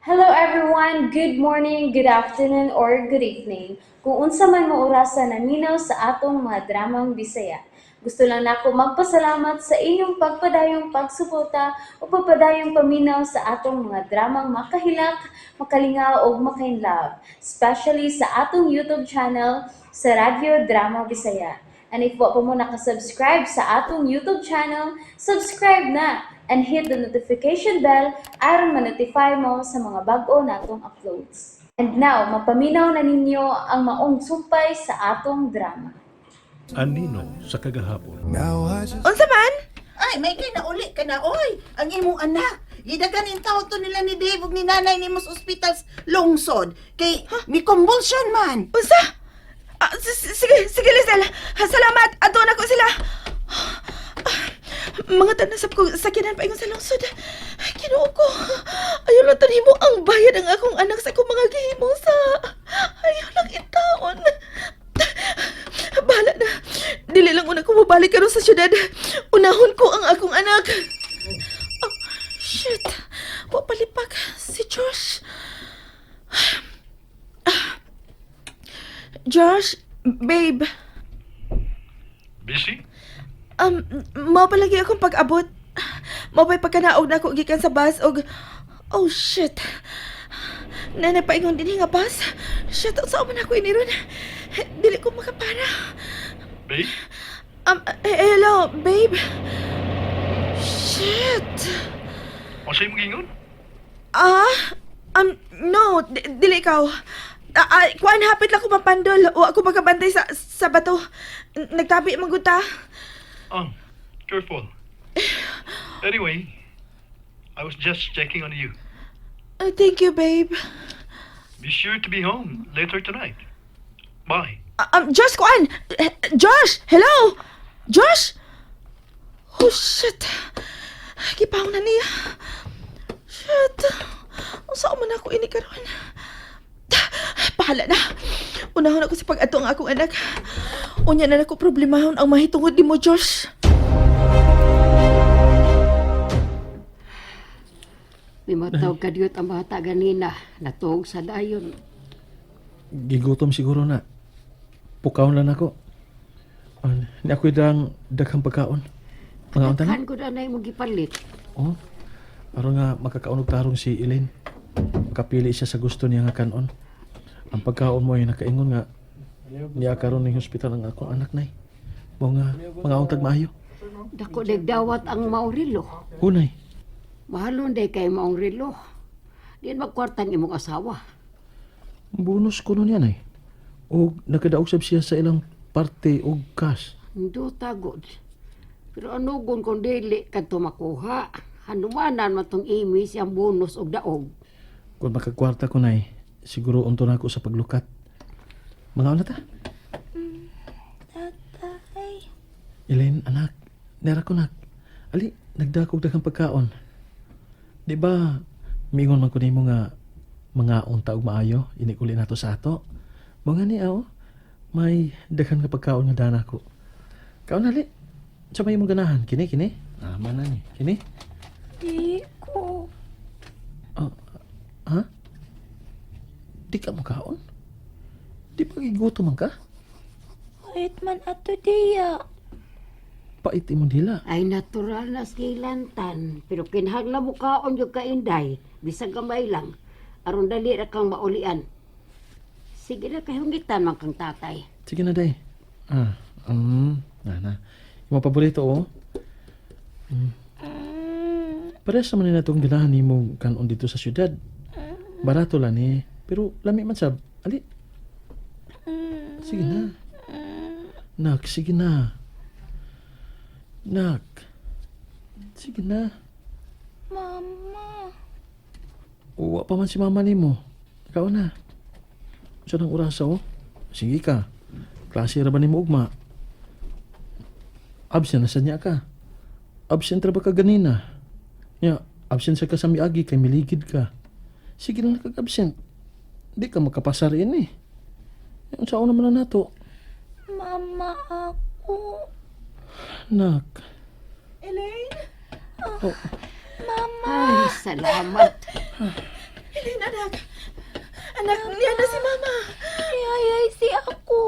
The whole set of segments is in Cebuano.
Hello everyone! Good morning, good afternoon, or good evening. Kung unsa man mo orasa naminaw sa atong mga dramang Bisaya. Gusto lang nako magpasalamat sa inyong pagpadayong pagsuporta o pagpadayong paminaw sa atong mga dramang makahilak, makalingaw ug makainlove, especially sa atong YouTube channel sa Radyo Drama Bisaya. And if wa pa mo nakasubscribe sa atong YouTube channel, subscribe na and hit the notification bell aron ma-notify mo sa mga bag-o natong uploads. And now, mapaminaw na ninyo ang maong sumpay sa atong drama. Anino sa kagahapon. Unsa man? Ay, may kay nauli ka na, oy. Ang imong anak. Gidagan in taon to nila ni Dave ug ni nanay ni sa ospital sa lungsod. Kay mi convulsion man. Unsa? Ah, sige, sige, Lisel. Salamat. Ato na ko sila. Ah, mga tanasap ko sakyanan pa ingon sa lungsod. Ginoo ko. Ayaw lang tanhimo ang bayad ang akong anak sa akong mga gihimo sa. Ayaw lang itaon. Bahala na. Dili lang una ko mobalik karon sa syudad. Unahon ko ang akong anak. Oh, shit. Wa palipak si Josh. Josh, babe. Busy? Mao palagi akong pag-abot. Mao pa'y pagkanaog na ako gikan sa bus og, oh shit. Nanay paingon dinhi nga bus. Shit, unsa man ako ini ron? Dili ko makapara. Babe? Hello, babe. Shit. Unsay imong giingon? Ah, no, dili ikaw. Ah, ah, kuan, hapit lang ko mapandol. Wa ako makabantay sa bato. Nagtabi man gud ta. Oh, careful. Anyway, I was just checking on you. Thank you, babe. Be sure to be home later tonight. Bye. Josh, kuan! Eh, Josh! Hello! Josh! Oh, shit! Gipaw na niya. Shit! Unsa man ako ini karon? Bahala na. Unahon ako sa pag-ato ang akong anak. Unya na nako problemahon ang mahitungod nimo, Josh. Mimataw ka diyot ang bata ganina. Natuog sa dayon. Gigutom siguro na. Pukaon lang ako. Ah, ni ako'y dang daghang pagkaon. Mga unta na? Kan ko na mo gipalit. Oh. Aron nga makakaon og tarong si Elaine. Makapili siya sa gusto niya nga kanon. Ang pagkaon mo ay nakaingon nga niya karon ning hospital ang akong anak, nay. Mao nga mga untag maayo. Dako dawat ang maurilo. Hunay. Mahalon day kay maong relo. Di magkwartang imong asawa. Bonus ko nun yan ay. Og nakadaog sab siya sa ilang parte og cash. Duta gud. Pero anugon kung dili kadto makuha. Hanumanan man tong imi siyang bonus og daog. Kung makakwarta ko, nay, siguro unto na ako sa paglukat. Mga una ta. Tatay. Elaine, anak, nera ko nak. Ali, nagdakog daghang pagkaon. Di ba, miingon man ko nimo nga mga unta og maayo, inig uli nato sa ato. Mao nga ni aw, may daghan nga pagkaon nga dana ko. Kaon ali. Sa may imong ganahan, kini kini. Ah, mana ni. Kini. Di ko. Oh, ha? Di ka mo kaon? Di pa gigutom man ka? Wait man ato diya. Pait imong dila. Ay natural na silantan. Pero kinahanglan mo kaon yung kainday. Bisag gamay lang. Aron dali ra kang maulian. Sige na kahungitan man kang tatay. Sige na, day. Ah, na na. Imong paborito, oh. Parehas naman nila itong ganahan nimo kanon dito sa syudad. Barato lang eh. Pero lami man sab. Ali. Sige na. Nak, sige na. Nak. Sige na. Mama. Uwa pa man si mama nimo. Ikaw na. Sa nang orasa, oh. Sige ka. Klase ra ba nimo ugma? Absent na sa niya ka. Absent ra ba ka ganina? Nya, absent sa ka sa miagi kay miligid ka. Sige lang nakag-absent. Di ka makapasar ini eh. Unsa naman na nato? Mama ako. Nak. Elaine? Oh, Ay, salamat. Elaine, Anak, niya na si mama. Yayay si ako.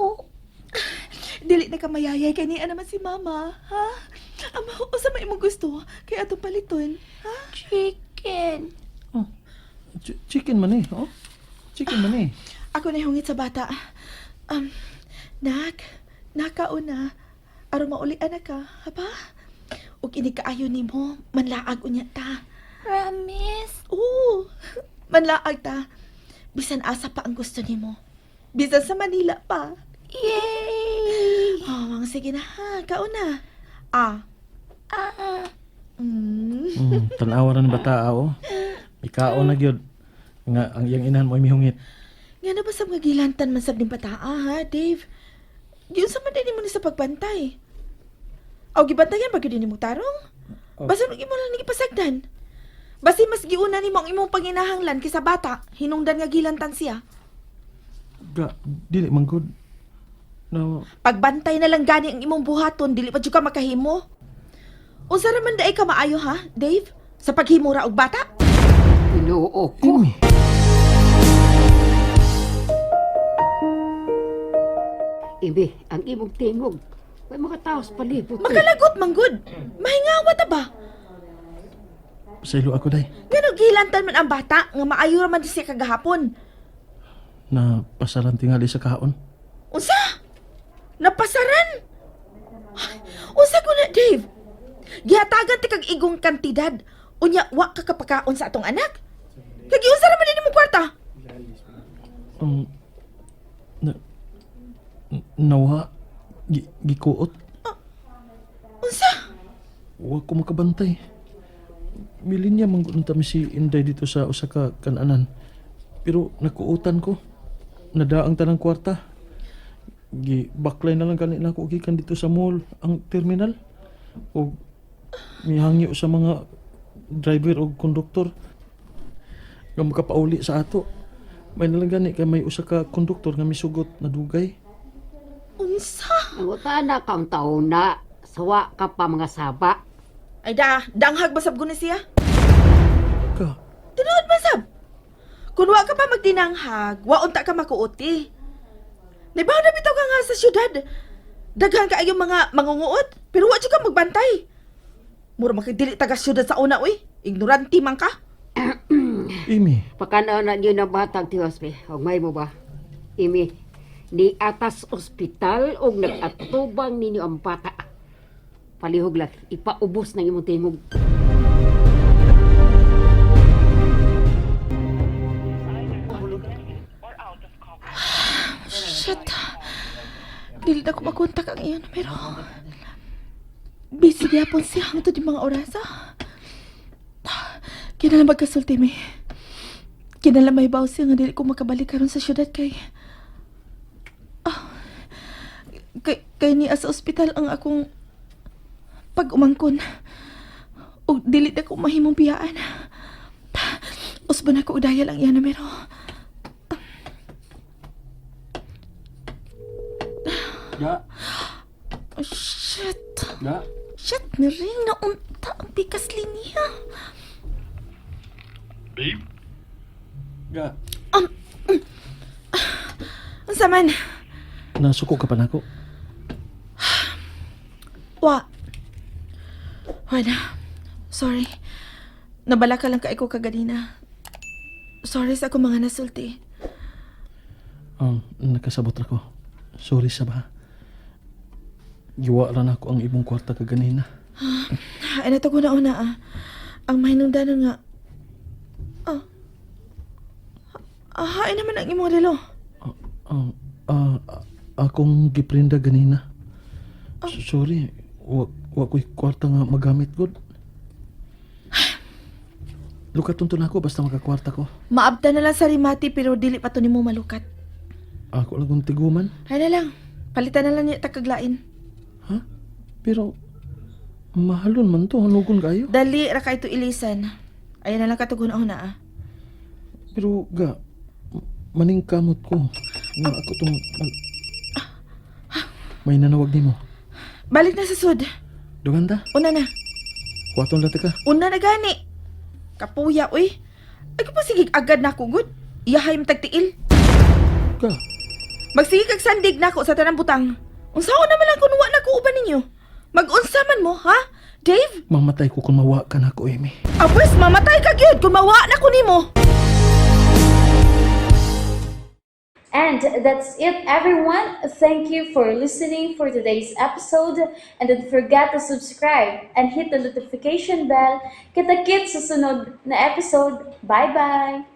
Dili na ka mayayay kay niya naman si mama, ha? Ama, usa may imong gusto kay atong paliton, ha? Chicken. Oh, chicken man eh, oh. Chicken man eh. Ako na hungit sa bata. Nak, nakauna. Aron mauli anak ka, ha ba? Ug ini kaayo nimo, manlaag unya ta. Promise? Oo, manlaag ta. Bisan asa pa ang gusto nimo. Bisan sa Manila pa. Yay! Oh, mang sige na ha, kauna. Ah. Ah. Tanawa ra ni bata oh. Ikaon na gyud nga ang iyang inahan mo ay mihungit. Nga na ba sa mga gilantan man sab ning bataa ha, Dave? Giunsa man din mo ni sa pagbantay. Aw gibantayan ba gyud nimo tarong? Oh. Basta nung imo lang ni gipasagdan. Basi mas giuna nimo ang imong panginahanglan kaysa bata, hinungdan nga gilantan siya. Ga, dili man gud. No, Pagbantay na lang gani ang imong buhaton, dili pa jud ka makahimo. Unsa ra man daay ka maayo ha, Dave? Sa paghimo ra og bata? Ginoo ko. Imi. Ibi, ang imong tingog. May mga tao sa palibot. eh. Makalagot man gud. Mahingawa ta ba? Sa ilo ako day. Ngano gilantan man ang bata nga maayo ra man di siya kagahapon. Na pasaran tingali sa kaon. Unsa? Napasaran? Ay, unsa ko na, Dave? Gihatagan ti kag igong kantidad. Unya, wa ka kapakaon sa atong anak? Kag giunsa ra man din imong kwarta? Na, nawa gikuot. Unsa? Wa ko makabantay. Milin niya manggunta mi si Inday dito sa usa ka kananan. Pero nakuutan ko. Nadaang tanang kwarta. Gi baklay na lang gani nako gikan dito sa mall ang terminal. Og mihangyo sa mga driver og konduktor nga makapauli sa ato. May nalang gani kay may usa ka konduktor nga misugot na dugay. Unsa? Nangutan na kaong taon na. Sawa ka pa mga saba. Ay da, danghag basab ko ni siya. Ka, Tinuod man sab. Kung wa ka pa magdinanghag, wa unta ka makuuti. Naibaw na bitaw ka nga sa syudad. Daghan ka yung mga mangunguot, pero wa jud ka magbantay. Mura makadili taga syudad sa una, uy. Ignorante man ka. Imi. Pakanaw na niyo na batang tiwas be. Og may mo ba? Imi, ni atas ospital og nag-atubang ninyo ang bata. Palihog lang, ipaubos ng imong tingog. Shit. Dili na ko makontak ang iyang numero. Busy gyapon siya hangtod yung mga orasa. Kinala magkasulti mi. Kinala may baw siya nga dili ko makabalik karon sa syudad kay... Ah, kay niya sa ospital ang akong pag-umangkon. Og dili na ko mahimong biyaan. Usban ako udayal ang iyang numero. Ga, Oh, shit. ga. Shit, miring na unta ang pikas linya. Babe? Ga. Unsa man? Nasuko ka pa nako. Wa. Wala. Sorry. Nabala ka lang ka ko kaganina. Sorry sa akong mga nasulti. Nakasabot ra ko. Sorry sa ba. Giwa ra nako ang imong kwarta kaganina. Ay, nato ko na una ah. Ang mahinungdanon nga. Ah. Ah, ay naman ang imong relo. Um, ah, akong giprinda ganina. Sorry, wa ko'y kwarta nga magamit gud. Lukaton to nako basta makakwarta ko. Maabta na lang sa rimati pero dili pa to nimo malukat. Ako lang kong tiguman. Ay na lang. Palitan na lang niya takaglain. Ha? Pero mahalon man to, hanugon kayo. Dali ra kay to ilisan. Ayan na lang katugon una ah. Pero ga maning kamot ko. Nga ako tong may nanawag nimo. Balik na sa sud. Duganda, Una na. kuwaton lang ta ka. Una na gani. Kapuya, uy. Ay, ko pa sige agad na ako, good. Iyahay matagtiil. ka. Magsige kag sandig nako sa tanang butang. Unsaon naman lang kun wa na ko uban ninyo? Mag-unsa man mo, ha? Dave? Mamatay ko kung mawa ka nako, Amy. Ah, pwes, mamatay ka gyud kung mawa na ko nimo. And that's it, everyone. Thank you for listening for today's episode. And don't forget to subscribe and hit the notification bell. Kita-kits sa sunod na episode. Bye-bye!